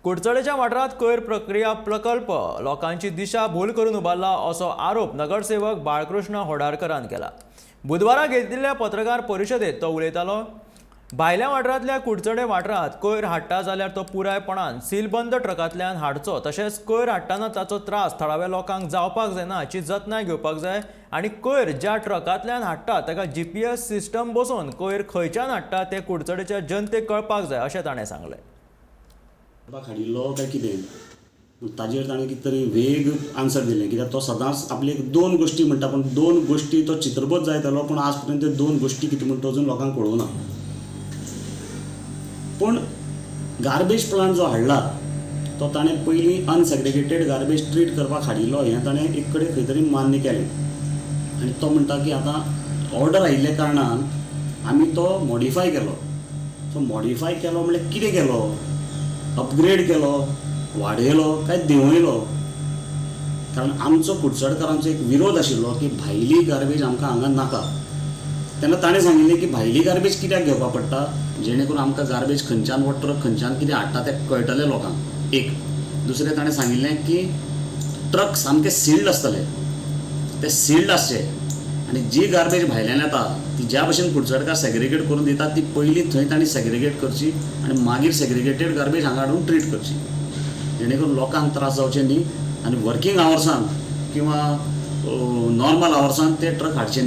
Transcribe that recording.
कुडचडेच्या वाठारांत कोयर प्रक्रिया प्रकल्प लोकांची दिशा भूल करून उबारला असो आरोप नगरसेवक बाळकृष्ण होडारकरान केला. बुधवारा घेतिल्ल्या पत्रकार परिशदेत तो उलयतालो. भायल्या वाठारांतल्या कुडचडे वाठारांत कोयर हाडटा जाल्यार तो पुरायपणान सीलबंद ट्रकांतल्यान हाडचो, तशेंच कोयर हाडटना ताचो त्रास थळाव्या लोकांक जावपाक जायना हाची जतनाय घेवपाक जाय आनी कोयर ज्या ट्रकांतल्यान हाडटा ताका जीपीएस सिस्टम बसोवन कोयर खंयच्यान हाडटा तें कुडचडेच्या जनतेक कळपाक जाय अशें ताणें सांगलें. हाडिल्लो काय कितें ताजेर ताणें कितें तरी वेग आन्सर दिलें, कित्याक तो सदांच आपले दोन गोश्टी म्हणटा, पूण दोन गोश्टी तो चित्रबद्ध जायतलो, पूण आज पर्यंत त्यो दोन गोश्टी कितें म्हणटा अजून लोकांक कळूंक ना. पूण गार्बेज प्लांट जो हाडला तो ताणें पयलीं अनसेग्रिगेटेड गार्बेज ट्रीट करपाक हाडिल्लो हें ताणें एक कडेन खंय तरी मान्य केलें आनी तो म्हणटा की आतां ऑर्डर आयिल्ल्या कारणान आमी तो मॉडिफाय केलो. सो मॉडिफाय केलो म्हणल्यार कितें केलो? अपग्रेड केलो, वाडयलो काय देंवयलो? कारण आमचो कुडचडकारांचो एक विरोध आशिल्लो की भायली गार्बेज आमकां हांगा नाका. तेन्ना ताणें सांगिल्लें की भायली गार्बेज कित्याक घेवपाक पडटा, जेणे करून आमकां गार्बेज खंयच्यान हो ट्रक खंयच्यान कितें हाडटा तें कळटलें लोकांक. एक दुसरें ताणें सांगिल्लें की ट्रक सामके सिल्ड आसतले, ते सिल्ड आसचे आनी जी गार्बेज भायल्यान येता ती ज्या भशेन कुडचडकार सेग्रिगेट करून दिता ती पयलीं थंय तांणी सेग्रिगेट करची आनी मागीर सेग्रिगेटेड गार्बेज हांगा हाडून ट्रीट करची, जेणे करून लोकांक त्रास जावचे न्ही आनी वर्किंग आवर्सान किंवा नॉर्मल आवर्सान ते ट्रक हाडचे.